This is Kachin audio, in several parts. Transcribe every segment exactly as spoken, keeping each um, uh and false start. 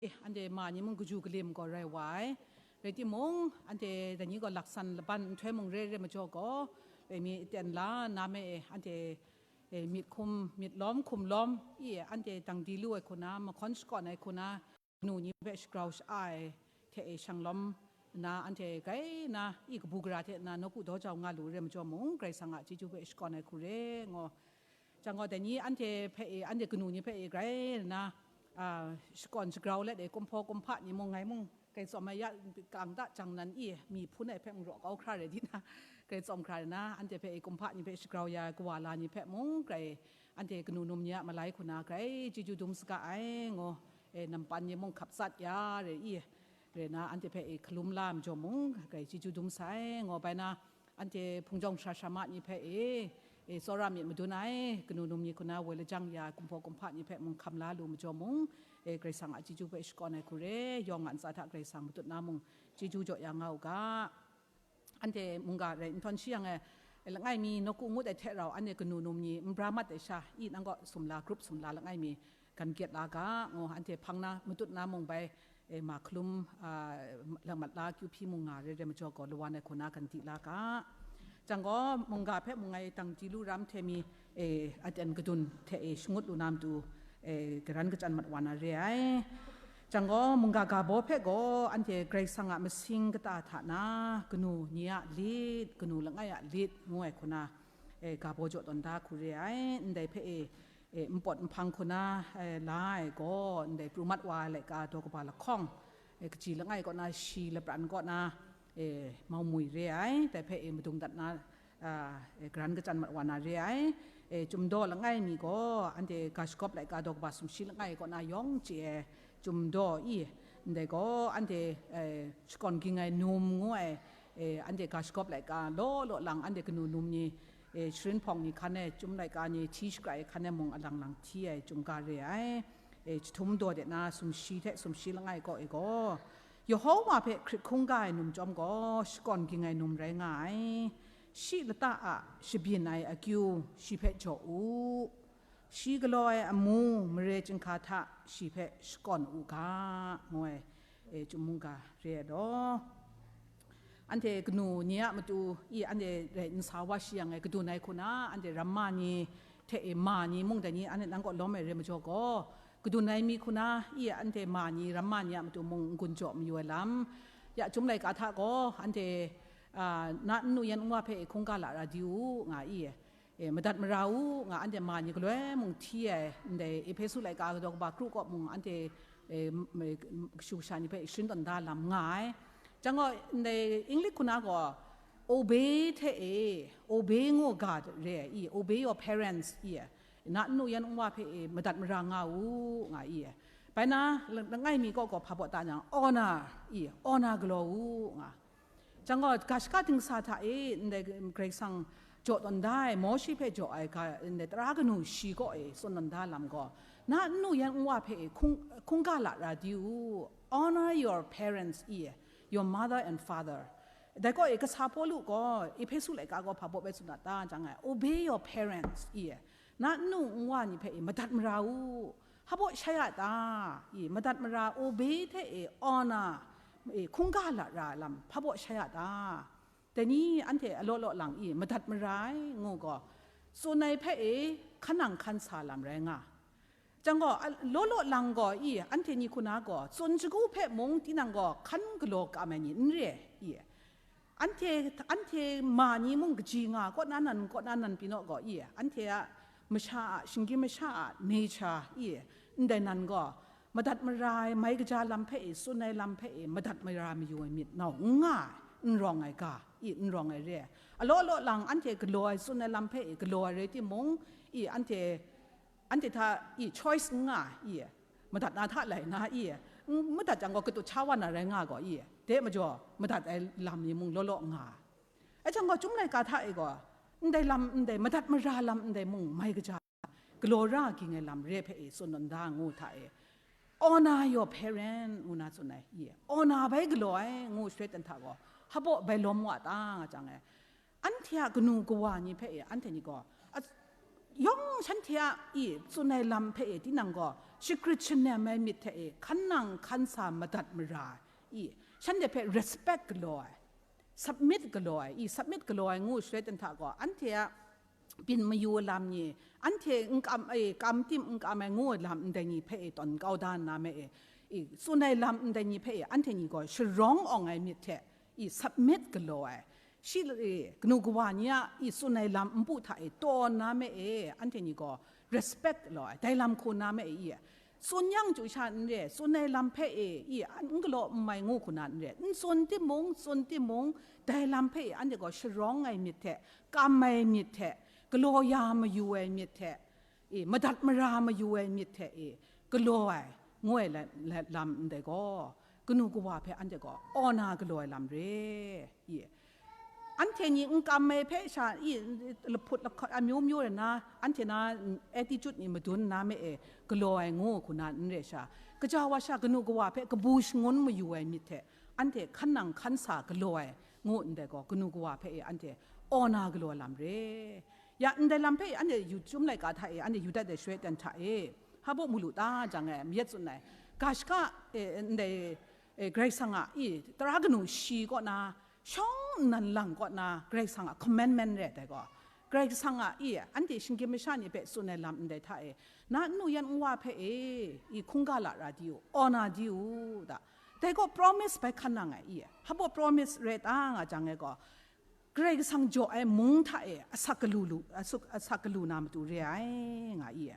Eh, anhte ma ni mung kaju kalim gaw rai wa ai. Rai timung, anhte dai ni gaw laksan laban nhtoi mung re re majaw gaw, loi mi aten la na me e, anhte, eh, myit hkum, myit lawm hkum lawm, i, anhte dang di lu ai hku na, mahkawn shakawn ai hku na, kanu ni hpe shagrau sha-a ai hte e shanglawm nna, anhte grai na, i, kabu gara hte na nawku daw jau nga lu re majaw mung, Karai Kasang a chyeju hpe shakawn ai hku re, ngaw. Chyang gaw, dai ni anhte hpe e, anhte kanu ni hpe e grai nna, a, shakawn shagrau let e, kumhpaw kumhpa ni mung, ngai mung, grai tsawm ai ya, kang da jang nan i, mi hpun ai hpe mung raw kau hkra rai di na, grai tsawm hkra rai na, anhte hpe e kumhpa ni hpe shagrau ya ai kawa la ni hpe mung, grai anhte kanu num ni a malai hku na grai chyeju dum saga ai, ngaw, e, nampan ni mung hkap tsat ya rai i, rai na, anhte hpe e hkalum la majaw mung, grai chyeju dum sai, ngaw bai na, anhte hpung jawng sara sara ma ni hpe e, e, tsawra myit madun ai, kanu num ni hku na woi lajang ya ai kumhpaw kumhpa ni hpe mung hkam la lu majaw mung, e, Karai Kasang a chyeju hpe shakawn ai hku re, yawng a ntsa hta Karai Kasang matut na mung chyeju jaw ya nga u ga. Anhte mungga rai nhtawm shi yang e, langai mi nawku ngut ai hte rau, anhte kanu num ni n bra mat ai sha, i nang kaw sumla, grup sumla langai mi, gan gyet la ga, ngu anhte hpang na, matut na mung bai, e, ma hkalum, a, lang mat la, kyu hpyi mung nga re re majaw gaw, lawan ai hku na gan di la ga. Chyang gaw, mungga hpe mung ngai dang di lu ram hte mi, e, aten kadun hte e shangut lu na matu, e, garan kachyan mat wa na re ai. Chyang gaw, mungga ga baw hpe gaw, anhte Karai Kasang a masing kata hta na, kanu ni a lit, kanu langai a lit, ngu ai hku na, e, ga baw jaw tawn da hku re ai, ndai hpe e, e, npawt nhpang hku na, e, la ai gaw, ndai pru mat wa ai laika daw kaba lahkawng, e, kaji langai kaw na, shi lapran kaw na, e, mau mui re ai, dai hpe e, madung dat na, a, e, garan kachyan mat wa na re ai, e, chyum daw langai mi gaw, anhte ga shagawp laika daw kaba sumshi langai kaw na yawng chye ai, chyum daw i, ndai gaw, anhte, e, shakawn ging ai num ngu ai, e, anhte ga shagawp laika law law lang, anhte kanu num ni, e, sharin hpawng ni hkan e, chyum laika ni hti shakrai ai hkan e mung alang lang hti ai chyum ga re ai. E, jahtum daw de na sumshi hte sumshi langai kaw e gaw, Yehova hpe hkrit hkungga ai num chyawm gaw, shakawn ging ai num rai nga ai. Shi lata a shabyin ai akyu shi hpe jaw u. Shi galaw ai amu mare chyinghka hta shi hpe shakawn u ga, ngu ai, e, chyum mungga re ai law. Anhte kanu ni a matu i anhte rai n sa wa shi yang e, kadun ai hku na, anhte ramma ni hte e ma ni mung dai ni, anhte nang kaw lawm ai re majaw gaw, kadun ai mi hku na, i anhte ma ni, ramma ni a matu mung n-gun jaw mayu ai lam, ya chyum laika hta gaw, anhte, a, na nnu yan nwa hpe e hkungga lara di u, nga i, e, madat mara u, nga anhte ma ni galoi mung hti ai, ndai Ehpesu laika daw kaba kru kaw mung anhte, e, m-, m-, kashu kasha ni hpe sharin tawn da lam nga ai. Chyang gaw, ndai English hku na gaw, obey hte e, obey ngu ga re ai i, obey your parents i, na nnu yan nwa hpe e, madat mara nga u, nga i. Bai na, lang-, langai mi kaw gaw hpa baw ta jang, honor i, honor galaw u, nga. Chyang gaw, ga shaka dingsa hta e, ndai Karai Kasang jaw tawn da ai, Mawshe hpe jaw ai ga, ndai tara kanu shi kaw e tsun tawn da lam gaw, na nnu yan nwa hpe e hkung, hkungga lara di u, honor your parents i, your mother and father. Dai kaw e, kasa Pawlu gaw, Ehpesu laika gaw hpa baw bai tsun dat ta, jang ai, obey your parents i, na nnu nwa ni hpe e madat mara u, hpa baw shai a ta? I, madat mara obey hte e honor, e, hkungga lara lam hpa baw shai a ta? Dai ni anhte alaw law lang i, madat mara ai ngu gaw, tsun ai hpe e hkan nang hkan sa lam rai nga. Chyang gaw, a, law law lang gaw i, anhte ni hku na gaw, tsun shagu hpe mung tinang gaw hkan galaw kam ai ni n re i. Anhte, anhte ma ni mung kaji nga, kaw na nan, kaw na nan pyi naw gaw i, anhte a masha a, shinggyim masha a nature i, ndai nan gaw, madat mara ai, mai kaja lam hpe e, tsun ai lam hpe e, madat mara mayu ai myit nau n nga ai, n rawng ai ga i, n rawng ai re ai. Alaw law lang anhte galaw ai, tsun ai lam hpe e, galaw ai rai timung i, anhte, anhte hta i, choice n nga ai i, madat na hta lai na i, n, madat jang gaw katut sha wa na rai nga gaw i, de majaw madat ai lam ni mung law law nga ai. Ai jang gaw, Chyum laika hta e gaw, ndai lam, ndai madat mara lam, ndai mung mai kaja, galaw ra ging ai lam re hpe e tsun tawn da ngu hta e, honor your parent, ngu na tsun ai, i, honor bai galaw ai, ngu shaloi ten hta gaw, hpa baw bai lawm wa ta nga jang e, anhte a kanu kawa ni hpe e, anhte ni gaw, a, yawng shanhte a i tsun ai lam hpe e, tinang gaw, shagrit shanem ai myit hte e, hkan nang hkan sa madat mara i, shanhte hpe respect galaw ai, submit galaw ai i, submit galaw ai ngu shaloi ten hta gaw, anhte a byin mayu lam ni, anhte n kam, e, kam tim n kam ai ngu ai lam ndai ni hpe e tawn kau da nna me e, i, tsun ai lam ndai ni hpe e, anhte ni gaw sharawng awng ai myit hte i, submit galaw ai, shi, e, kanu kawa ni a i, tsun ai lam npu hta e taw nna me e, anhte ni gaw respect galaw ai, dai lam hku nna me e, i, tsun yang chyu sha n re, tsun ai lam hpe e, i, n galaw n mai ngu hku na n re, n tsun timung, tsun timung, dai lam hpe e, anhte gaw sharawng ai myit hte, kam ai myit hte, galaw ya mayu ai myit hte, e, madat mara mayu ai myit hte e, galaw ai, ngu ai la-, la-, lam ndai gaw, kanu kawa hpe anhte gaw awna galaw ai lam re, i. Anhte ni n kam ai hpe sha, i, lahput lahkawt amyu myu rai na, anhte na attitude ni madun nna me e, galaw ai ngu hku na n re sha, kaja wa sha kanu kawa hpe kabu shangun mayu ai myit hte, anhte hkan nang hkan sa galaw ai ngu ndai gaw, kanu kawa hpe e anhte awna galaw ai lam re. Ya, ndai lam hpe anhte yu chyum laika hta e, anhte yu dat ai shaloi ten hta e, hpa baw mu lu ta jang e, mayat tsun ai, ga shaka, e, ndai, e, Karai Kasang a, i, tara kanu shi kaw na, shawng nnan lang kaw na, Karai Kasang a commandment re dai gaw, Karai Kasang a, i, anhte shinggyim masha ni hpe tsun ai lam ndai hta e, na nnu yan nwa hpe e, i, hkungga lara di u, awna di u, da. Dai gaw promise bai hkan nang ai, i, hpa baw promise re ta nga jang e gaw, Karai Kasang jaw ai mung hta e asak galu lu, asak, asak galu na matu re ai, nga i e.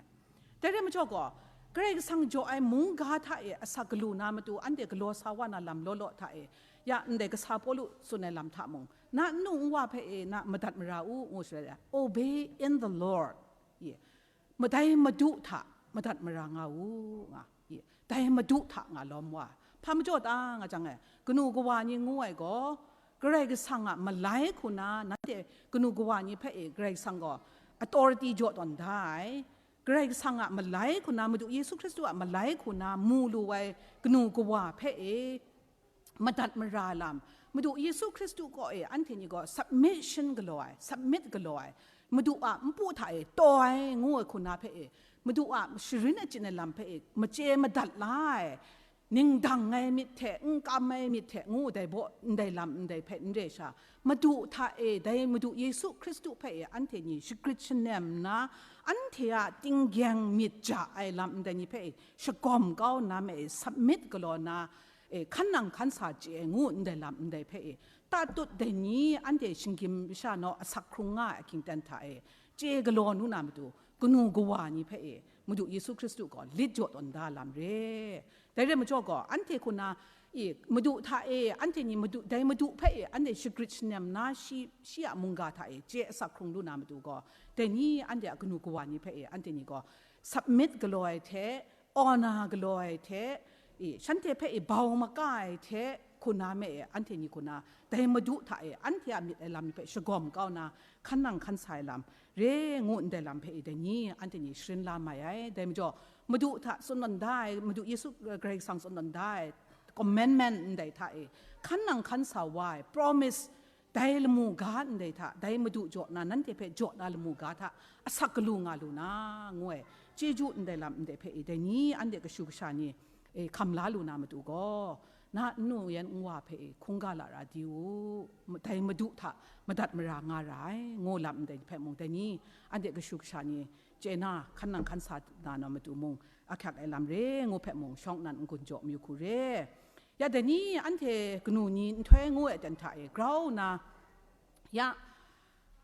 Dai rai majaw gaw, Karai Kasang jaw ai mungga hta e asak galu na matu, anhte galaw sa wa na lam law law hta e, ya ndai kasa Pawlu tsun ai lam hta mung, na nnu nwa hpe e na madat mara u, ngu shaloi, obey in the Lord. Ye. Madai Madu hta madat mara nga u, nga. Ye. Dai Madu hta nga lawm wa. Hpa majaw ta nga jang e, kanu kawa ni ngu ai gaw, Karai Kasang a malai hku na, nanhte kanu kawa ni hpe e Karai Kasang gaw authority jaw tawn da ai. Karai Kasang a malai hku na, Madu Yesu Hkristu a malai hku na mu lu ai kanu kawa hpe e madat mara lam, Madu Yesu Hkristu kaw e anhte ni gaw submission galaw ai, submit galaw ai, Madu a npu hta e taw ai ngu ai hku na hpe e, Madu a sharin achyin ai lam hpe e, machye madat la ai, ning dang ai myit hte, n kam ai myit hte ngu dai baw, ndai lam ndai hpe n re sha, Madu hta e, dai Madu Yesu Hkristu hpe e, anhte ni shagrit shanem nna, anhte a tinggyeng myit ja ai lam ndai ni hpe e, shagawm kau nna me e, submit galaw nna, e, hkan nang hkan sa chye ai ngu ndai lam ndai hpe e, tatut dai ni anhte shinggyim masha naw asak hkrung nga ai ahkying ten hta e, chye galaw nu na matu, kanu kawa ni hpe e, Madu Yesu Hkristu gaw lit jaw tawn da lam re. Dai rai majaw gaw, anhte hku na, e, Madu hta e, anhte ni Madu, dai Madu hpe e, anhte shagrit shanem na, shi, shi a mungga hta e, chye asak hkrung lu na matu gaw, dai ni anhte a kanu kawa ni hpe e, anhte ni gaw, submit galaw ai hte, awna galaw ai hte, e, shanhte hpe e, bau maka ai hte, hku na me e, anhte ni hku na, dai Madu hta e, anhte a myit ai lam ni hpe shagawm kau na, hkan nang hkan sa ai lam, re ngu ndai lam hpe e dai ni, anhte ni sharin la mai ai. Dai majaw, Madu hta tsun tawn da ai, Madu Yesu, eh, Karai Kasang tsun tawn da ai, commandment ndai hta e, hkan nang hkan sa wa ai, promise, dai lamu ga ndai hta, dai Madu jaw na, nanhte hpe jaw na lamu ga hta, asak galu nga lu na, ngu ai, chyeju ndai lam ndai hpe e dai ni, anhte kashu kasha ni, e, hkam la lu na matu gaw, na nnu yan nwa hpe e hkungga lara di u, dai Madu hta madat mara nga ra ai, ngu lam ndai hpe mung dai ni, anhte kashu kasha ni chye na, hkan nang hkan sa na na matu mung, ahkyak ai lam re ngu hpe mung, shawng nnan n-gun jaw mayu hku re. Ya dai ni, anhte kanu ni nhtoi ngu ai ten hta e grau nna, ya,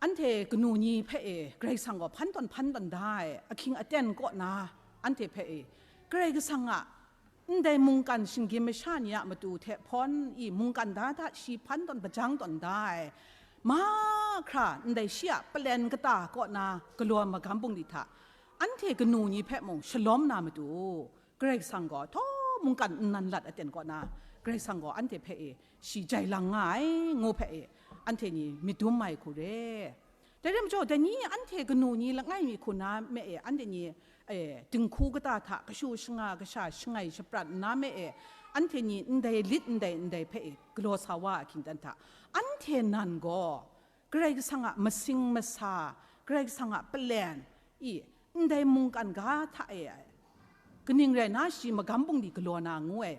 anhte kanu ni hpe e Karai Kasang gaw hpan tawn hpan tawn da ai ahkying aten kaw na, anhte hpe e Karai Kasang a ndai mungkan shinggyim masha ni a matu hte hpawn i mungkan da hta shi hpan tawn hpajang tawn da ai mahkra, ndai shi a palen kata kaw na galaw magam bungli hta, anhte kanu ni hpe mung shalawm na matu, Karai Kasang gaw, htaw mungkan nnan lat aten kaw na, Karai Kasang gaw anhte hpe e, shi jai lang nga ai, ngu hpe e, anhte ni myit dum ai hku re. Dai rai majaw, dai ni anhte kanu ni langai mi hku na me e, anhte ni, e, dinghku kata hta kashu shanga kasha shangai shaprat nna me e, anhte ni ndai lit ndai ndai hpe e, galaw sa wa ahkying dan hta, anhte nan gaw, Karai Kasang a masing masa, Karai Kasang a palen, i, ndai mungkan ga hta e, Kaning rai nna shi magam bungli galaw na ngu ai,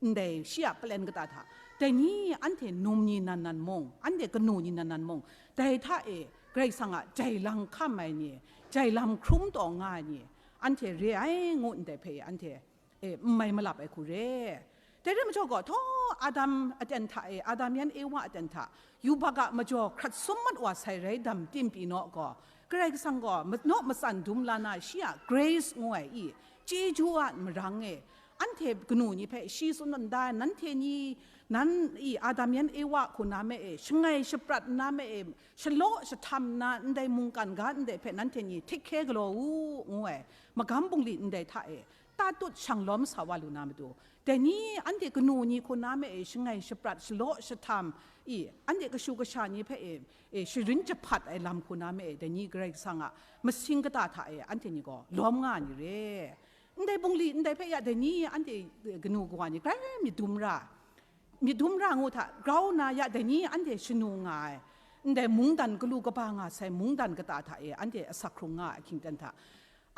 ndai shi a palem kata hta, dai ni anhte num ni nan nan mung, anhte kanu ni nan nan mung, dai hta e Karai Kasang a jai lang hkam ai ni, jai lam hkrum taw nga ai ni, anhte re ai ngu ndai hpe anhte, e, n mai malap ai hku re. Dai rai majaw gaw, htaw Adam aten hta e, Adam yan Ewa aten hta, yubak a majaw hkrat sum mat wa sai rai dam tim pyi naw gaw, Karai Kasang gaw ma-, naw matsan dum la na shi a grace ngu ai i, chyeju a marang e, anhte kanu ni hpe shi tsun dat ai, nanhte ni, nan i Adam yan Ewa hku na me e, shangai shaprat nna me e, shalaw shahtawm nna ndai mungkan ga ndai hpe nanhte ni htik hkye galaw u, ngu ai, magam bungli ndai hta e, tatut shanglawm sa wa lu na matu, dai ni anhte kanu ni hku na me e, shangai shaprat, shalaw shahtawm i, anhte kashu kasha ni hpe e, e, sharin jahpat ai lam hku na me e, dai ni Karai Kasang a masing kata hta e, anhte ni gaw lawm nga ni re. Ndai bungli ndai hpe ya dai ni anhte, e, kanu kawa ni grai myit dum ra, myit dum ra ngu hta grau na ya dai ni anhte shanu nga ai, ndai mungdan galu kaba nga sai mungdan kata hta e anhte asak hkrung nga ai ahkying aten hta,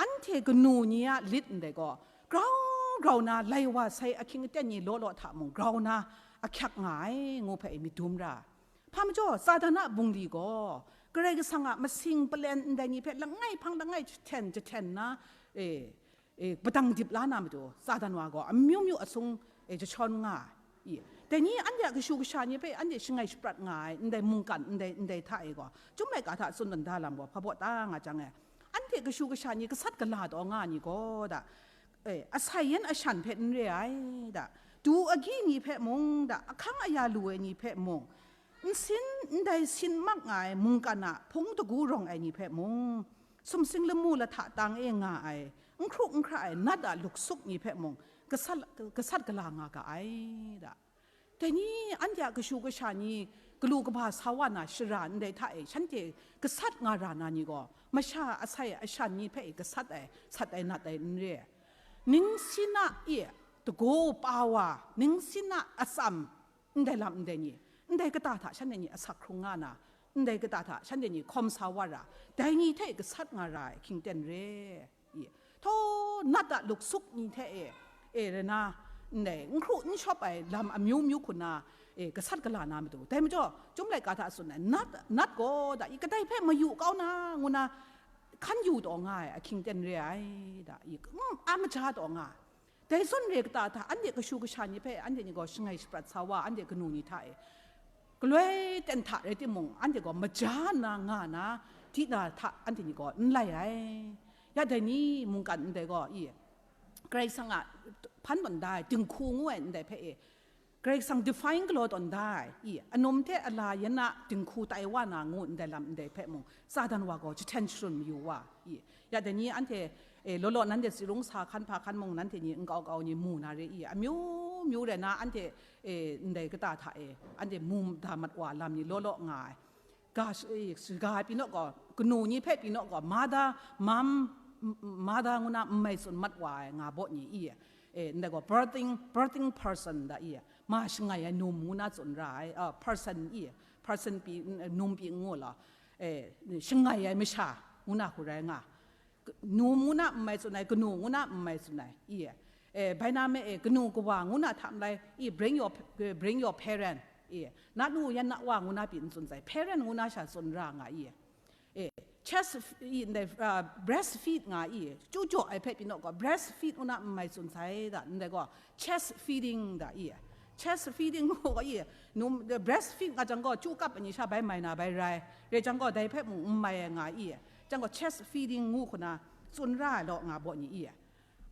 anhte kanu ni a lit ndai gaw, grau grau na lai wa sai ahkying aten ni law law hta mung grau na ahkyak nga ai ngu hpe myit dum ra. Hpa majaw, Satan a bungli gaw, Karai Kasang a masing palem ndai ni hpe langai hpang langai jahten jahten na, e, e, padang dip la na matu, Satan wa gaw amyu myu asung, e, jashawn nga ai. I, dai ni anhte a kashu kasha ni hpe anhte shangai shaprat nga ai, ndai mungkan, ndai, ndai hta e gaw, Chyum laika hta tsun dan da lam gaw, hpa baw ta nga jang e, anhte kashu kasha ni gasat gala taw nga ni gaw da, e, asai yan ashan hpe n re ai da, du agyi ni hpe mung da, ahkang aya lu ai ni hpe mung, nsin ndai sin mak nga ai mungkan a hpung dagu rawng ai ni hpe mung, sumsing lamu lahta tang e nga ai, n hkru n hkra ai nat a luksuk ni hpe mung, gasat, gasat gala nga ga ai da. Dai ni anhte a kashu kasha ni galu kaba sa wa na shara ndai hta e shanhte gasat nga ra na ni gaw, masha asai ashan ni hpe gasat ai, sat ai, nat ai n re. Ningsin a e, dago pa wa, ningsin a atsam, ndai lam ndai ni, ndai kata hta shanhte ni asak hkrung nga na, ndai kata hta shanhte ni hkawm sa wa ra, dai ni hte gasat nga ra ai ahkying aten re. I, htaw nat a luksuk ni hte e, e, rai na, ndai n hkru n shawp ai lam amyu myu hku na, e, gasat gala na matu. Dai majaw, Chyum laika hta tsun ai, nat, nat gaw da, i, kadai hpe mayu kau na, ngu na, hkan yu taw nga ai ahkying aten re ai da, i, mm, a maja taw nga ai. Dai zawn re kata hta, anhte kashu kasha ni hpe, anhte ni gaw shangai shaprat sa wa, anhte kanu ni hta e, galoi ten hta rai timung, anhte gaw maja nna nga na, di na hta anhte ni gaw n lai ai. Ya dai ni mungkan ndai gaw, i, Karai Kasang a hpan tawn da ai, dinghku ngu ai ndai hpe e, Karai Kasang define galaw tawn da ai, i, anum hte ala yan a dinghku tai wa na ngu ndai lam ndai hpe mung, Satan wa gaw jahten sharun mayu wa, i, ya dai ni anhte, e, law law nanhte tsi rung sa hkan hpa hkan mung nanhte ni nkau kau ni mu na re i, amyu myu rai na anhte, e, ndai kata hta e, anhte mu da mat wa lam ni law law nga ai. Ga sh-, e, shaga ai pyi naw gaw, kanu ni hpe pyi naw gaw, mother, mom, m-, mother ngu na n mai tsun mat wa ai nga baw ni i, e, ndai gaw birthing, birthing person da i, ma shangai ai num ngu na tsun ra ai, a, person i, person pyi, n-, num pyi n ngu law, e, shangai ai masha ngu na hku rai nga. Num ngu na n mai tsun ai, kanu ngu na n mai tsun ai, i, e, bai na me e, kanu kawa ngu na hta malai, i, bring your, bring your parent, i, na nu yan na wa ngu na pyi n tsun sai, parent ngu na sha tsun ra nga i, e, chest f-, i, ndai, ah, breastfeed nga i, chyu jaw ai hpe pyi naw gaw, breastfeed ngu na n mai tsun sai da, ndai gaw, chest feeding da i, chest feeding ngu gaw i, num, breastfeed nga jang gaw, chyu kap ai ni sha bai mai na bai rai, re jang gaw, dai hpe mung n mai ai nga i, jang gaw, chest feeding ngu hku na, tsun ra ai law nga baw ni i,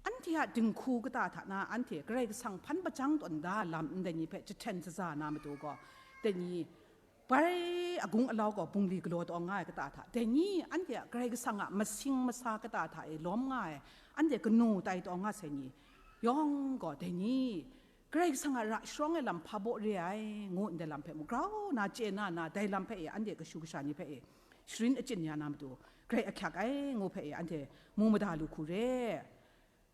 anhte a dinghku kata hta na, anhte Karai Kasang hpan pajang tawn da lam ndai ni hpe jahten shaza na matu gaw, dai ni, bai agung alau gaw bungli galaw taw nga ai kata hta, dai ni anhte a Karai Kasang a masing masa kata hta e lawm nga ai, anhte kanu tai taw nga sai ni yawng gaw, dai ni, Karai Kasang a ra sharawng ai lam hpa baw re ai, ngu ndai lam hpe mung grau na chye na na, dai lam hpe e anhte kashu kasha ni hpe e sharin achyin ya na matu, grai ahkyak ai ngu hpe e anhte mu mada lu hku re.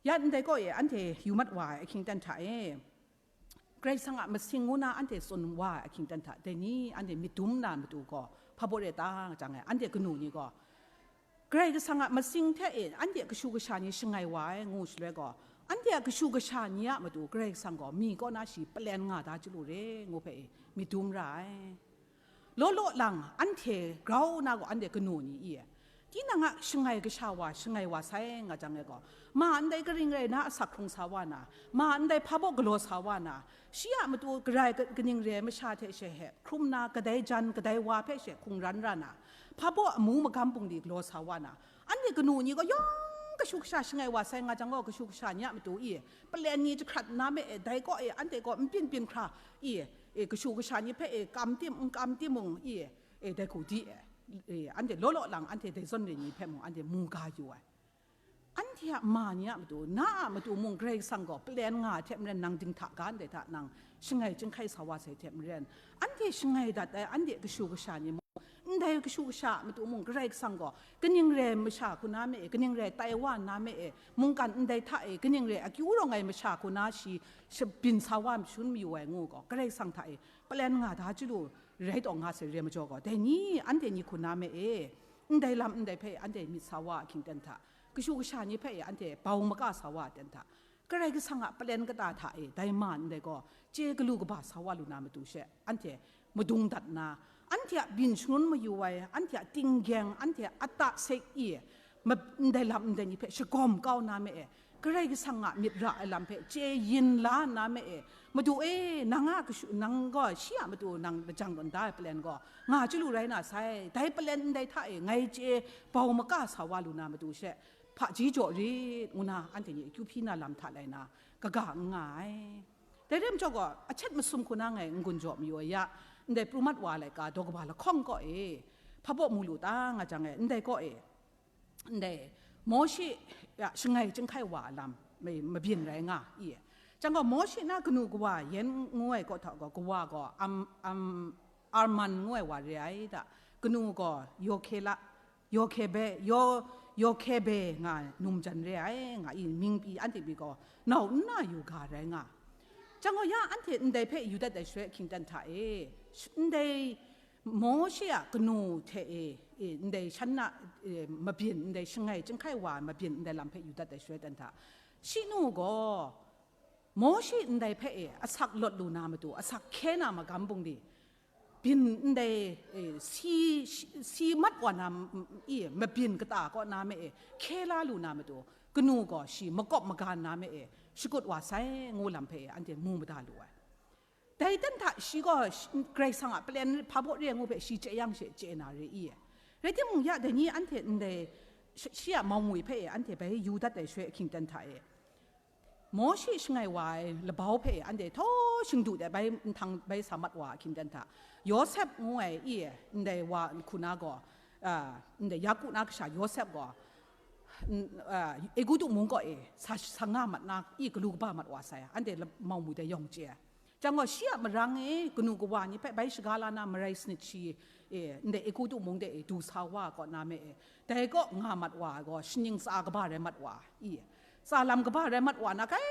Ya ndai kaw e anhte yu mat wa ai ahkying aten hta e, Karai Kasang a masing ngu na anhte tsun wa ai ahkying aten hta, dai ni anhte myit dum na matu gaw, hpa baw re ta nga jang e, anhte kanu ni gaw, Karai Kasang a masing hte e anhte kashu kasha ni shangai wa ai ngu shaloi gaw, Anhte a kashu kasha ni a matu Karai Kasang gaw mi kaw na shi palen nga da chyalu re ngu hpe e myit dum ra ai. Law law lang anhte grau na gaw anhte kanu ni i e. Tinang a shangai kasha wa, shangai wa sai nga jang e gaw, ma ndai karing rai na asak hkrung sa wa na, ma ndai hpa baw galaw sa wa na, shi a matu garai ka-, kaning re ai masha hte she he hkrum na, kadai jan, kadai wa hpe she hkungran ra na, hpa baw amu magam bungli galaw sa wa na, anhte kanu ni gaw yawng kashu kasha shangai wa sai nga jang gaw, kashu kasha ni a matu i, palen ni jahkrat na me e, dai kaw e, anhte gaw n byin byin hkra i, e, kashu kasha ni hpe e, kam tim, n kam timung i, e, dai hku di e, e, anhte law law lang, anhte dai zawn re ni hpe mung, anhte mu ga yu ai. Anhte a ma ni a matu, na a matu mung Karai Kasang gaw palen nga ai hte maren, nang dinghta ga ndai hta nang shangai chyinghkai sa wa sai hte maren, anhte shangai dat ai, anhte kashu kasha ni mung, ndai kashu kasha a matu mung Karai Kasang gaw kaning rai masha hku na me e, kaning rai tai wa na me e, mungkan ndai hta e, kaning rai akyu rawng ai masha hku na shi shabyin sa wa mashun mayu ai ngu gaw, Karai Kasang hta e palen nga da chyalu rai taw nga sai re majaw gaw, dai ni, anhte ni hku na me e, ndai lam ndai hpe anhte myit sa wa a hkying ten hta, kashu kasha ni hpe e anhte bau maka sa wa a ten hta, Karai Kasang a palen kata hta e dai ma ndai gaw chye galu kaba sa wa lu na matu she, anhte madung dat nna, anhte a byin shangun mayu ai, anhte a tinggyeng, anhte a ta sek i, ma-, ndai lam ndai ni hpe shagawm kau na me e, Karai Kasang a myit ra ai lam hpe chye yin la nna me e, Madu e, nang a kashu, nang gaw shi a matu nang lajang tawn da ai palen gaw nga chyalu rai na sai, dai palen ndai hta e ngai chye bau maka sa wa lu na matu she, hpaji jaw rit, ngu na anhte ni akyu hpyi na lam hta lai na, kaga n nga ai. Dai rai majaw gaw, ahcet masum hku na ngai n-gun jaw mayu ai ya, ndai pru mat wa ai laika daw kaba lahkawng kaw e, hpa baw mu lu ta nga jang e, ndai kaw e, ndai Mawshe a shangai chyinghkai wa a lam mai mabyin rai nga i. Chyang gaw, Mawshe na kanu kawa yan ngu ai kaw hta gaw, kawa gaw Am, Am, Arman ngu ai wa re ai da, kanu gaw Yohkela, Yohkebe, Yo, Yohkebe nga num jan re ai, nga i, mying pyi anhte pyi gaw nau n na yu ga rai nga. Chyang gaw, ya anhte ndai hpe yu dat ai shaloi ahkying ten hta e, sh-, ndai Mawshe a kanu hte e, e, ndai shan na, e, mabyin, ndai shangai chyinghkai wa mabyin, ndai lam hpe yu dat ai shaloi ten hta, shi nu gaw Mawshe ndai hpe e asak lawt lu na matu, asak hkye na magam bungli, byin ndai, e, si, si mat wa na, m-, m-, i, mabyin kata kaw na me e hkye la lu na matu, kanu gaw shi makawp magan na me e shakut wa sai ngu lam hpe e anhte mu mada lu ai. Dai ten hta shi gaw, sh-, Karai Kasang a palen hpa baw re ai ngu hpe shi chye yang she chye na re i? Rai timung, ya dai ni anhte ndai sh-, shi a mawngwi hpe e anhte bai yu dat ai shaloi ahkying ten hta e, Mawshe shangai wa ai labau hpe e anhte htaw shingdu de bai nhtang bai sa mat wa ahkying ten hta, Yawsep ngu ai i, ndai wa hku na gaw, a, ndai Yaku na kasha Yawsep gaw, n-, a, Egutu mung kaw e sa, sa nga mat na i, galu kaba mat wa sai, anhte la-, mawngwi dai yawng chye ai. Chyang gaw, shi a marang e kanu kawa ni hpe bai shaga la na marai sanit shi e, ndai Egutu mung de e du sa wa kaw na me e, dai kaw nga mat wa ai gaw, shaning tsa kaba rai mat wa i, tsa lam kaba rai mat wa na, kai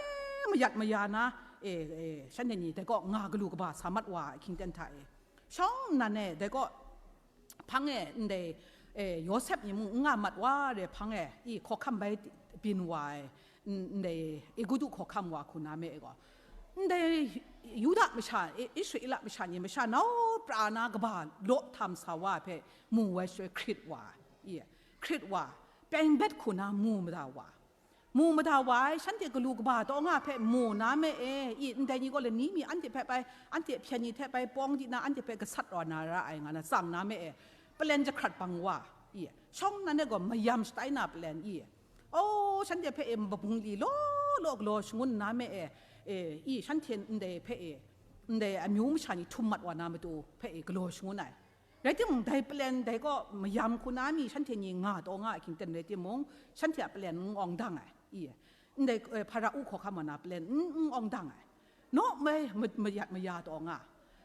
mayat maya na e, e, shanhte ni dai kaw nga galu kaba sa mat wa ahkying ten hta e, shawng nnan e dai kaw hpang e ndai, e, Yawsep ni mung n nga mat wa re hpang e, i, hkawhkam bai byin wa ai, n-, ndai Egutu hkawhkam wa hku na me e gaw, ndai Yuda masha, I-, Israela masha ni masha nau pra na kaba law htam sa wa hpe mu wai shaloi hkrit wa, i, hkrit wa, pyeng bet hku na mu mada wa, mu mada wa ai, shanhte galu kaba taw nga hpe mu na me e, i, ndai ni gaw lani mi anhte hpe bai, anhte hpyen ni hte bai pawng di na, anhte hpe gasat raw na ra ai nga na tsang na me e, palen jahkrat bang wa, i, shawng nnan e gaw mayam shatai na palen, i, o, shanhte hpe e mabungli law law galaw shangun na me e, e, i, shanhte ndai hpe e, ndai amyu masha ni htum mat wa na matu hpe e galaw shangun ai. Rai timung, dai palen dai kaw mayam hku na mi shanhte ni nga taw nga ai hkying ten rai timung, shanhte a palen n awng dang ai, i, ndai, e, Hparau hkawhkam wa na palen n, n awng dang ai. Naw mai ma-, mayat maya taw nga.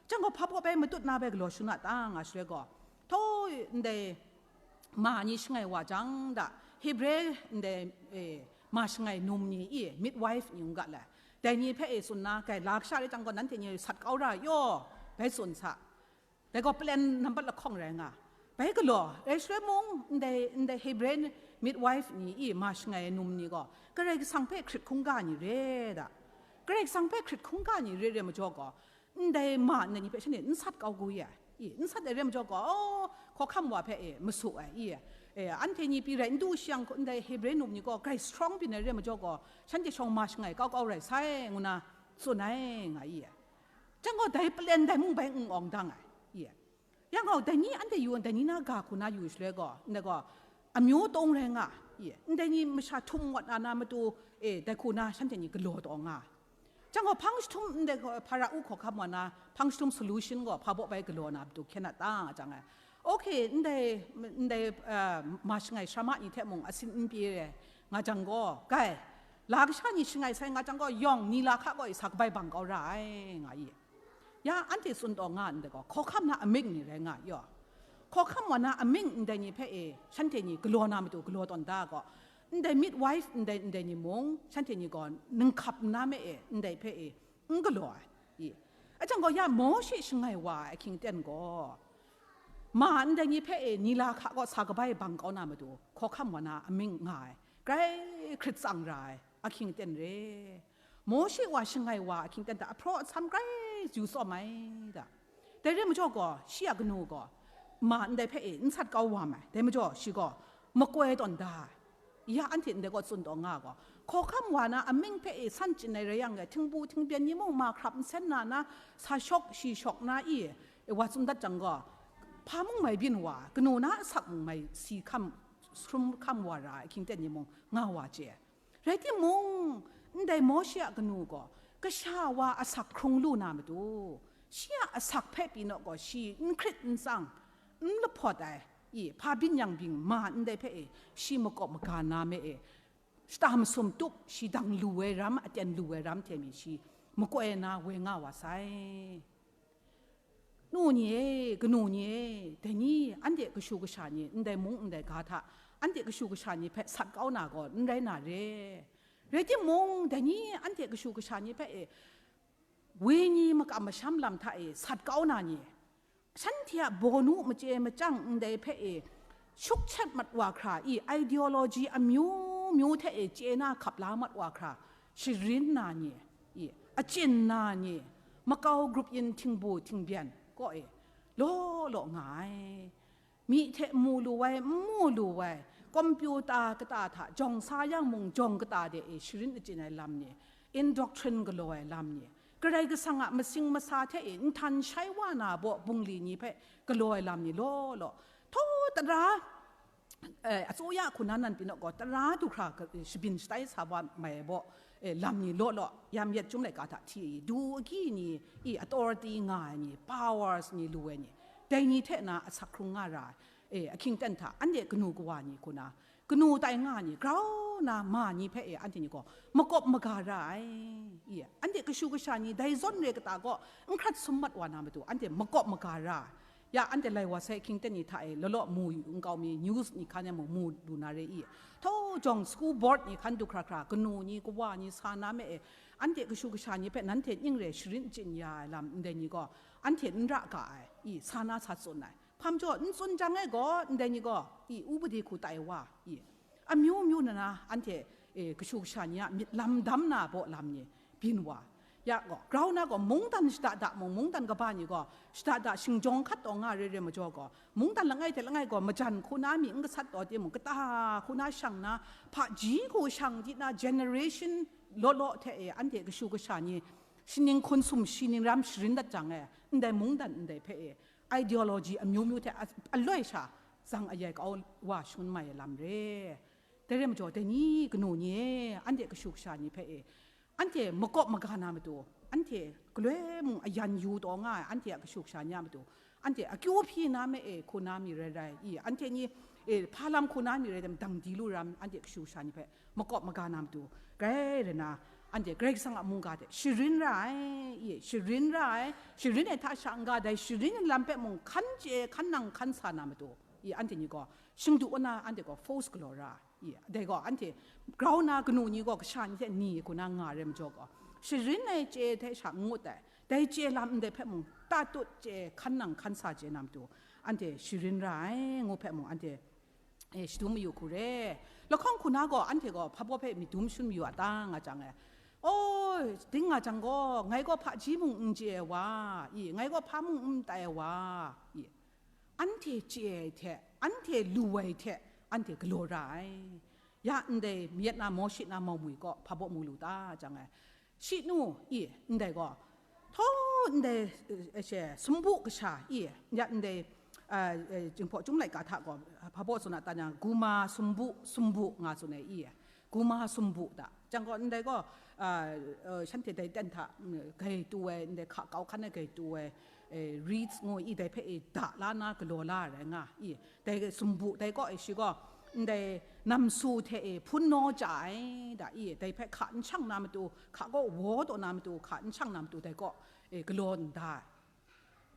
Chyang gaw, hpa baw bai matut na bai galaw shangun a ta nga shaloi gaw, htaw ndai ma ni shangai wa jang da, Hebre ndai, e, ma shangai num ni i, midwife ni n ga lai. Dai ni hpe e tsun na, kai la kasha rai chyang gaw, nanhte ni sat kau ra yaw, bai tsun sa. Dai gaw palen nambat lahkawng rai nga. Bai galaw, rai shaloi mung, ndai, ndai Hebrew midwife ni i ma shangai ai num ni gaw, Karai Kasang hpe hkrit hkungga ni re da. Karai Kasang hpe hkrit hkungga ni re re majaw gaw, ndai ma ndai ni hpe shanhte n sat kau gu ya. I, n sat ai re majaw gaw, oh, hkawhkam wa hpe e, masu ai, i, e, anhte ni pyi rai n du shang, ndai Hebrew num ni gaw grai strong byin ai re majaw gaw, shanhte shawng ma shangai kau kau rai sai, ngu na tsun ai, nga i. Chyang gaw, dai palen dai mung bai n awng dang ai, i. Yang gaw, dai ni anhte yu, dai ni na ga hku na yu shaloi gaw, ndai gaw, amyu tawng rai nga, i, ndai ni masha htum wat na na matu, e, dai hku na shanhte ni galaw taw nga. Chyang gaw, hpang jahtum ndai gaw, hpara u hkawhkam wa na, hpang jahtum solution gaw, hpa baw bai galaw na matu hkyen a ta nga jang ai. Okay, ndai, ndai, uh, ma shangai sharama ni hte mung asin n pyi re nga jang gaw, gai, la kasha ni shangai sai nga jang gaw, yawng ni la hka gaw i sa kabai bang kau ra ai, nga i. Ya anhte tsun taw nga ndai gaw, hkawhkam na amying ni rai nga yaw. Hkawhkam wa na amying ndai ni hpe e, shanhte ni galaw na matu galaw tawn da gaw, ndai midwife ndai, ndai ni mung, shanhte ni gaw, ninghkap nna me e, ndai hpe e, n galaw ai, i. Achang gaw, ya Mawshe shangai wa ai ahkying aten gaw, ma ndai ni hpe e, ni la hka gaw sa kabai bang kau na matu, hkawhkam wa na amying nga ai, grai hkrit tsang ra ai, ahkying aten re. Mawshe wa shangai wa ahkying aten hta ahpraw ahsam grai yu tsawm ai da. Dai re majaw gaw, shi a kanu gaw, ma ndai hpe e n sat kau wa mai. Dai majaw, shi gaw makoi tawn da ai. Ya anhte ndai gaw tsun taw nga gaw, hkawhkam wa na amying hpe e san chyin ai rai yang e, htingbu htingbyen ni mung ma hkrap nsen na na, sa shawk shi shawk na i, e, wa tsun dat jang gaw, hpa mung mai byin wa, kanu na asak mung mai si hkam, hkrum hkam wa ra ai ahkying aten ni mung nga wa chye. Rai timung, ndai Mawshe a kanu gaw, kasha wa asak hkrung lu na matu, shi a asak hpe pyi naw gaw, shi n hkrit n tsang, n lahpawt ai, i, hpa byin yang byin ma ndai hpe e, shi makawp maga na me e, shata masum tup, shi dang lu ai ram, aten lu ai ram hte mi shi makoi na woi nga wa sai. Nu ni e, kanu ni e, dai ni anhte kashu kasha ni, ndai mung ndai ga hta, anhte kashu kasha ni hpe sat kau na gaw n rai na re. Rai timung, dai ni anhte kashu kasha ni hpe e, wenyi makam masham lam hta e sat kau na ni, shanhte a bawnu machye machyang ndai hpe e, shukchat mat wa hkra i, ideology amyu myu hte e chye na hkap la mat wa hkra, sharin na ni, i, achyin na ni, makau grup yin htingbu htingbyen kaw e, law law nga ai. Mi hte mu lu ai, n mu lu ai, kompyuta kata hta jawng sa yang mung jawng kata de e sharin achyin ai lam ni, indoctrine galaw ai lam ni, Karai Kasang a masing masa hte e nhtan shai wa na baw bungli ni hpe galaw ai lam ni law law, htaw tara, eh, atsuya hku na nan pyi naw gaw, tara du hkra ka-, shabyin shatai sa wa mai ai baw, eh, lam ni law law, yam yet chyum laika hta hti i, du agyi ni, i authority nga ai ni, powers ni lu ai ni, dai ni hte na asak hkrung nga ra ai, eh, ahkying aten hta, anhte kanu kawa ni hku na, kanu tai nga ni, grau na ma ni hpe e, anhte ni gaw makawp maga ra ai. I, anhte kashu kasha ni dai zawn re kata gaw n hkrat sum mat wa na matu, anhte makawp maga ra ai. Ya, anhte lai wa sai ahkying aten ni hta e, law law mu yu nkau mi, news ni hkan e mung mu lu na re i. Htaw jawng school board ni hkan du hkra hkra, kanu ni, kawa ni sa na me e, anhte kashu kasha ni hpe nanhte ning re sharin chyin ya ai lam ndai ni gaw, anhte n ra ga ai, i, sa na sa tsun ai. Hpa majaw, n tsun jang e gaw, ndai ni gaw, i, upadi hku tai wa, i, amyu myu na na, anhte, e, kashu kasha ni a myit lam dam na baw lam ni byin wa. Ya gaw, grau na gaw, mungdan shada da mung, mungdan kaba ni gaw, shada da shingjawng hkat taw nga re re majaw gaw, mungdan langai hte langai gaw, majan hku na mi n gasat taw timung, kata hku na shang na, hpaji hku shang di na, generation law law hte e, anhte kashu kasha ni, shaning hkun sum shi ning ram sharin dat jang e, ndai mungdan ndai hpe e, ideology amyu myu hte a-, aloi sha zang ayai kau wa shangun mai ai lam re. Dai re majaw, dai ni kanu ni e, anhte kashu kasha ni hpe e, anhte makawp maga na matu, anhte galoi mung ayan yu taw nga ai, anhte a kashu kasha ni a matu, anhte akyu hpyi na me e, hku na mi rai rai, i, anhte ni, e, hpa lam hku na mi rai tim, dang di lu ram, anhte kashu kasha ni hpe makawp maga na matu, grai rai na, anhte Karai Kasang a mungga hte sharin ra ai, i, sharin ra ai, sharin ai hta sha n-ga, dai sharin ai lam hpe mung hkan chye, hkan nang hkan sa na matu, i, anhte ni gaw, shingdu wa na, anhte gaw force galaw ra, i, dai gaw, anhte grau na kanu ni gaw, kasha ni hte ni hku na nga re majaw gaw, sharin ai chye hte sha n ngut ai, dai chye lam ndai hpe mung, tatut chye, hkan nang hkan sa chye na matu, anhte sharin ra ai ngu hpe mung anhte, e, shadum mayu hku re. Lahkawng hku na gaw anhte gaw hpa baw hpe myit dum shun mayu a ta nga jang e, o, ding nga jang gaw, ngai gaw hpaji mung n chye ai wa, i, ngai gaw hpa mung n tai ai wa, i, anhte chye ai hte, anhte lu ai hte, anhte galaw ra ai. Ya ndai Myet na Mawshi na Mawmwi kaw hpa baw mu lu ta jang ai, shi nu, i, ndai gaw, htaw ndai, eh, she, sumbu kasha, i, ya ndai, ah, eh, Jinghpaw Chyum Laika hta gaw, hpa baw tsun a ta jang, guma sumbu, sumbu nga tsun ai, i, guma sumbu ta. Jang gaw, ndai gaw, ah, eh, shanhte dai ten hta, mm, gai tu ai, ndai hka kau hkan ai gai tu ai, eh, reeds ngu i, dai hpe i da la na galaw la ai rai nga, i, dai sumbu dai kaw e shi gaw, ndai namsu hte e hpun naw chya ai da, i, dai hpe hka n shang na matu, hka kaw waw taw na matu, hka n shang na matu, dai kaw e galaw n da ai.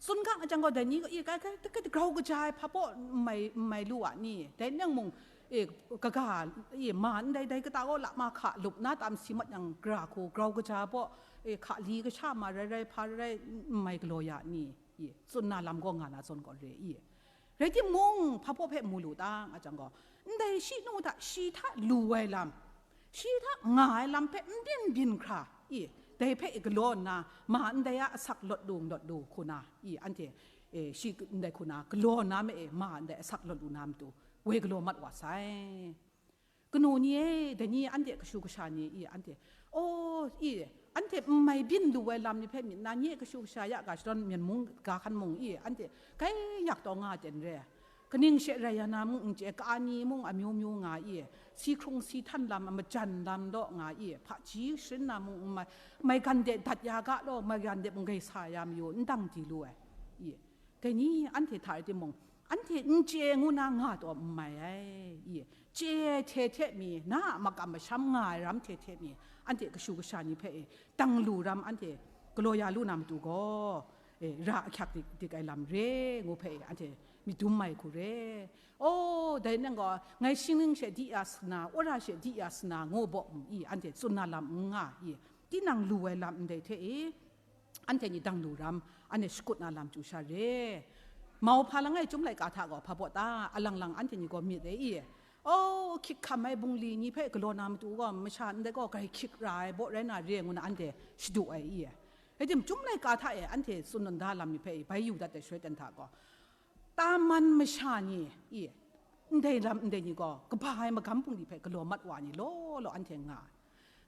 Tsun ga jang gaw, dai ni gaw, i, kai, kai, kai, grau kaja ai hpa baw n mai, n mai lu a ni? Dai nang mung, e, kaga, e, ma ndai, dai kata gaw lama hka lup na tam si mat yang, gara hku grau kaja baw, e, hka li kasha ma rai rai, hpa rai rai, n mai galaw ya ni? I, tsun na lam gaw nga na zawn gaw re i. Rai timung, hpa baw hpe mu lu ta nga jang gaw, ndai shi nu hta, shi hta lu ai lam, shi hta nga ai lam hpe n byin byin hkra, i, dai hpe galaw nna, ma ndai a asak lawt lu, lawt lu hku na, i, anhte, e, shi ndai hku na galaw na me e, ma ndai asak lawt lu na matu, woi galaw mat wa sai. Kanu ni e, dai ni anhte kashu kasha ni, i, anhte, o, i, anhte n mai byin lu ai lam ni hpe myit na, nye kashu kasha ya ga shadawn Myen mung ga hkan mung, i, anhte kai yak taw nga ten re. Kaning she rai ya na mung n chye, ka ni mung amyu myu nga, i, si hkrung si htan lam, majan lam daw nga, i, hpaji sharin na mung n mai, maigan de dat ya ga law, maigan de mung gai sa ya mayu, n dang di lu ai, i. Dai ni anhte hta rai timung, anhte n chye ngu na nga taw n mai ai, i, chye ai hte hte mi, na a makam masham nga ai ram hte hte mi, anhte kashu kasha ni hpe e, dang lu ram anhte galaw ya lu na matu gaw, e, ra ahkyak dik, dik ai lam re ngu hpe e, anhte myit dum mai hku re. O, dai nang gaw, ngai shingning she di ya sana, wora she di ya sana, ngu baw, i, anhte tsun na lam n nga, i, tinang lu ai lam ndai hte e, anhte ni dang lu ram, anhte shakut na lam chyu sha re. Mauhpa langai Chyum Laika hta gaw hpa baw ta, alang lang anhte ni gaw myit e i. O, hkyik hkam ai bungli ni hpe galaw na matu gaw, masha ndai gaw grai hkyik ra ai baw rai na re, ngu na anhte shadu ai i. Rai tim, Chyum Laika hta e anhte tsun nawn da lam ni hpe i, bai yu dat ai shaloi ten hta gaw, Taman masha ni, i, ndai lam ndai ni gaw, kaba ai magam bungli hpe galaw mat wa ni law law anhte nga ai.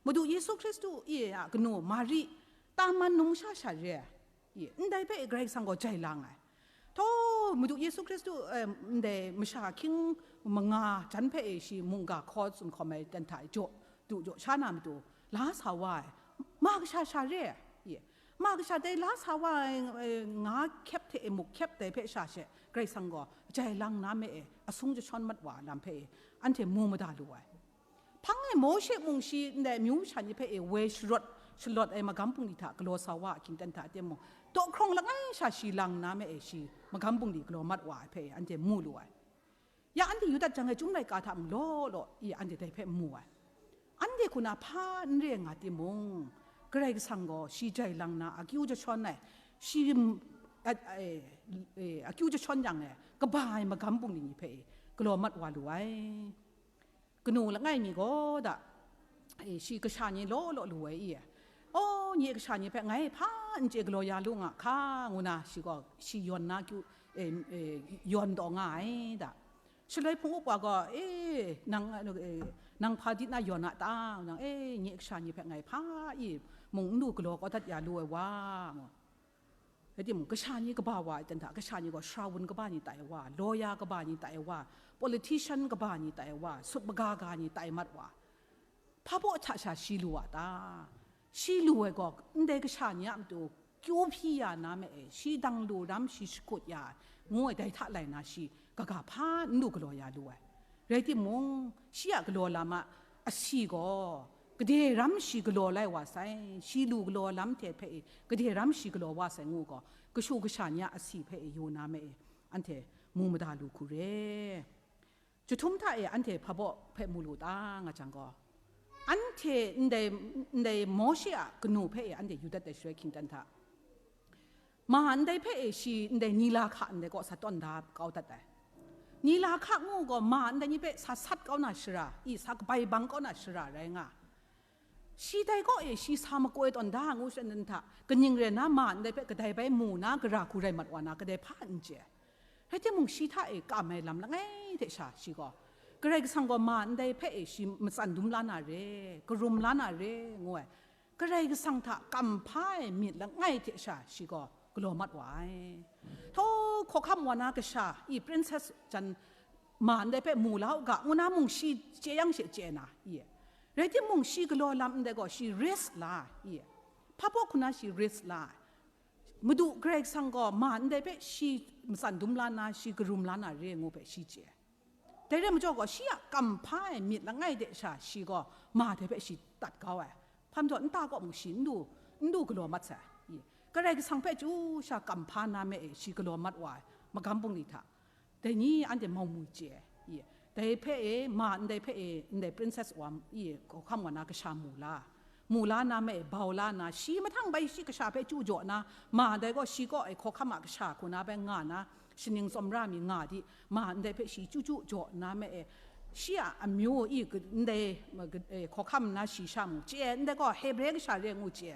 Madu Yesu Hkristu, i, a kanu Mari, Taman numsha sha re ai, i, ndai hpe Karai Kasang gaw jai lang ai. Htaw, Madu Yesu Hkristu, em, ndai masha hkying manga jan hpe e shi mungga hkaw tsun hkawm ai ten hta e jaw, du jaw sha na matu, la sa wa ai, ma kasha sha re ai, i, ma kasha dai la sa wa ai, e, nga hkyep hte e muk hkyep dai hpe sha she, Karai Kasang gaw jai lang na me e, asung jashawn mat wa ai lam hpe e, anhte mu mada lu ai. Hpang e Mawshe mung shi ndai amyu masha ni hpe e woi sharawt, shalawt ai magam bungli hta galaw sa wa a hkying ten hta timung, dawhkrawng langai sha shi lang na me e shi magam bungli galaw mat wa ai hpe e anhte mu lu ai. Ya anhte yu dat jang e Chyum Laika hta mung law law, i, anhte dai hpe mu ai. Anhte hku na hpa n re nga timung, Karai Kasang gaw shi jai lang na akyu jashawn ai, shi, a, e, e, akyu jashawn yang e, kaba ai magam bungli ni hpe e galaw mat wa lu ai. Kanu langai mi gaw da, e, shi kasha ni law law lu ai i, aw, nye kasha ni hpe ngai hpa n chye galaw ya lu nga hka, ngu na shi gaw, shi yawn na kyu, e, e, yawn taw nga ai da. Shaloi hpung up wa gaw, e, nang, e, nang hpa di na yawn a ta? Nang, e, nye kasha ni hpe ngai hpa i mung n lu galaw kau dat ya lu ai wa, ngu. Rai timung, kasha ni kaba wa ai ten hta, kasha ni gaw shawun kaba ni tai ai wa, lawyer kaba ni tai ai wa, politician kaba ni tai ai wa, sut maga ga ni tai mat wa, hpa baw hta sha shi lu a ta? Shi lu ai gaw, ndai kasha ni a matu kyu hpyi ya na me e, shi dang lu ram shi shakut ya ai, ngu ai, dai hta lai na shi kaga hpa n lu galaw ya lu ai. Rai timung, shi a galaw lam a asi gaw, gade ram shi galaw lai wa sai, shi lu galaw lam hte hpe e, gade ram shi galaw wa sai ngu gaw, kashu kasha ni a asi hpe e yu na me e, anhte mu mada lu hku re. Chyahtum hta e anhte hpa baw hpe mu lu ta nga jang gaw, anhte ndai, ndai Mawshe a kanu hpe e anhte yu dat ai shaloi hkying ten hta, Ma ndai hpe e shi ndai ni la hka ndai kaw sa tawn da kau dat ai. Ni la hka ngu gaw ma ndai ni hpe sa sat kau na shara, i sa kabai bang kau na shara rai nga. Shi dai kaw e shi sa makoi tawn da ngu shan hta, kaning rai na ma ndai hpe kadai bai mu na gara hku rai mat wa na kadai hpa n chye. Rai timung, shi hta e kam ai lam langai hte sha shi gaw, Karai Kasang gaw ma ndai hpe e shi matsan dum la na re, karum la na re, ngu ai. Karai Kasang hta kam hpa ai myit langai hte sha shi gaw galaw mat wa ai. Thaw hkawhkam wa na kasha, i princess jan ma ndai hpe mu la u ga, ngu na mung shi chye yang she chye na, i. Rai timung, shi galaw lam ndai gaw shi risk la, i. Hpa baw hku na shi risk la ai. Madu Karai Kasang gaw ma ndai hpe shi matsan dum la na, shi karum la na re ngu hpe shi chye. Dai rai majaw gaw, shi a kam hpa ai myit langai de sha shi gaw ma dai hpe shi tat kau ai. Hpa majaw nta kaw mung shi n du, n du galaw mat sai. I, Karai Kasang hpe chyu sha kam hpa na me e shi galaw mat wa ai, magam bungli hta. Dai ni anhte mau mu chye ai. I, dai hpe e, ma ndai hpe e, ndai princess wa, i, hkawhkam wa na kasha mu la. Mu la na me e, bau la na, shi mahtang bai shi kasha hpe chyu jaw na, ma dai gaw shi kaw e hkawhkam a kasha hku na bai nga na, shaning tsawmra mi nga di, ma ndai hpe shi chyu chyu jaw na me e, shi a amyu i, ndai, e, hkawhkam na shi sha mu chye, ndai gaw Hebre kasha re ngu chye.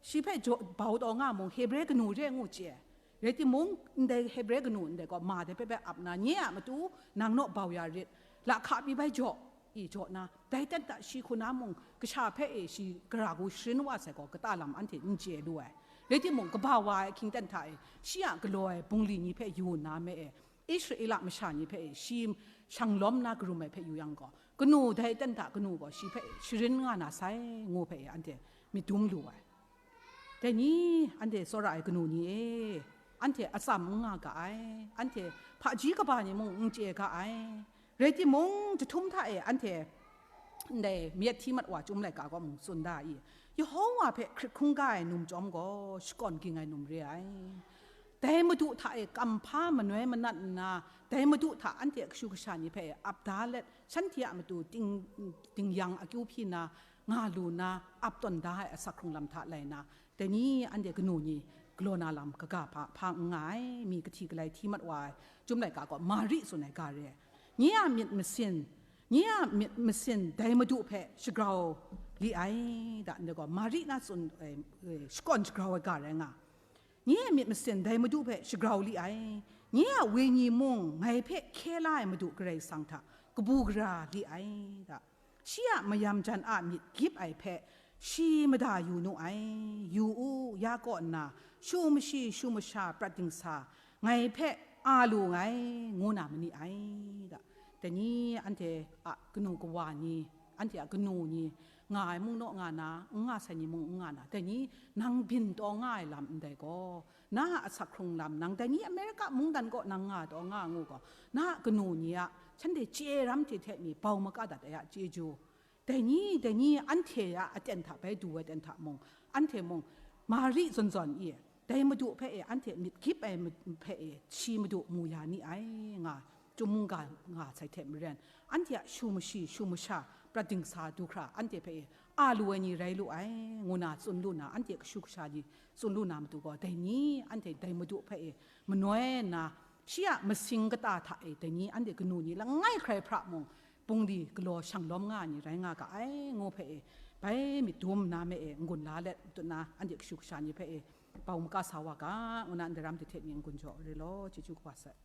Shi hpe jaw, bau taw nga mung Hebre kanu re ngu chye. Rai timung, ndai Hebre kanu ndai gaw ma dai hpe bai ap na, nye a matu nang naw bau ya rit, lahka pyi bai jaw, i jaw na, dai ten hta shi hku na mung, kasha hpe e shi gara hku sharin wa sai gaw, kata lam anhte n chye lu ai. Rai timung, kaba wa ai ahkying ten hta e, shi a galaw ai bungli ni hpe yu nna me e, Israela masha ni hpe e, shi shang lawm na karum ai hpe yu yang gaw, kanu dai ten hta kanu gaw shi hpe e sharin nga na sai, ngu hpe e anhte myit dum lu ai. Dai ni, anhte tsawra ai kanu ni e, anhte atsam n nga ga ai, anhte hpaji kaba ni mung n chye ga ai. Rai timung, jahtum hta e anhte ndai myit hti mat wa Chyum laika gaw mung tsun da i, Yehova hpe hkrit hkungga ai num chyawm gaw shakawn ging ai num re ai. Dai Madu hta e kam hpa manoi manat nna, dai Madu hta anhte kashu kasha ni hpe ap da let, shanhte a matu ting, ting yang akyu hpyi na, nga lu na, ap tawn da ai asak hkrung lam hta lai na, dai ni anhte kanu ni galaw na lam kaga hpa hpa n nga ai, mi kahti galai hti mat wa ai, Chyum laika gaw Mari tsun ai ga re ai. Nye a myit masin, nye a myit masin dai Madu hpe shagrau li ai, da ndai gaw Mari na tsun ai, e, shakawn shagrau ai ga rai nga. Nye a myit masin dai Madu hpe shagrau li ai. Nye a wenyi mung ngai hpe hkye la ai Madu Karai Kasang hta kabu gara li ai, da. Shi a mayam jan a myit gyip ai hpe shi mada yu nu ai. Yu u, ya kaw nna, shu mashi, shu masha, prat dingsa, ngai hpe a lu nngai, ngu na ma ni ai, da. Dai ni anhte a kanu kawa ni, anhte a kanu ni, nga ai mung naw nga na, n nga sai ni mung n nga na, dai ni nang byin taw nga ai lam ndai gaw, na a asak hkrung lam nang dai ni Amerika mungdan kaw nang nga taw nga ngu gaw, na a kanu ni a shanhte chye ram hte hte mi bau maka dat ai a chyeju, dai ni, dai ni anhte a aten hta bai du ai ten hta mung, anhte mung Mari zawn zawn i, dai Madu hpe e anhte myit gyip ai ma-, hpe e shi Madu mu ya ni ai, nga Chyum mungga nga sai hte maren, anhte a shu mashi, shu masha, prat dingsa du hkra, anhte hpe e a lu ai ni rai lu ai, ngu na tsun lu na, anhte kashu kasha ni tsun lu na matu gaw, dai ni anhte dai Madu hpe e manoi nna, shi a masing kata hta e dai ni anhte kanu ni langai hkrai hpra mung, bungli galaw shang lawm nga ai ni rai nga ga ai, ngu hpe e, bai myit dum nna me e n-gun la let, matut na anhte kashu kasha ni hpe e bau maka sa wa ga, ngu na ndai ram hte hte ni n-gun jaw re law, chyeju kaba sai.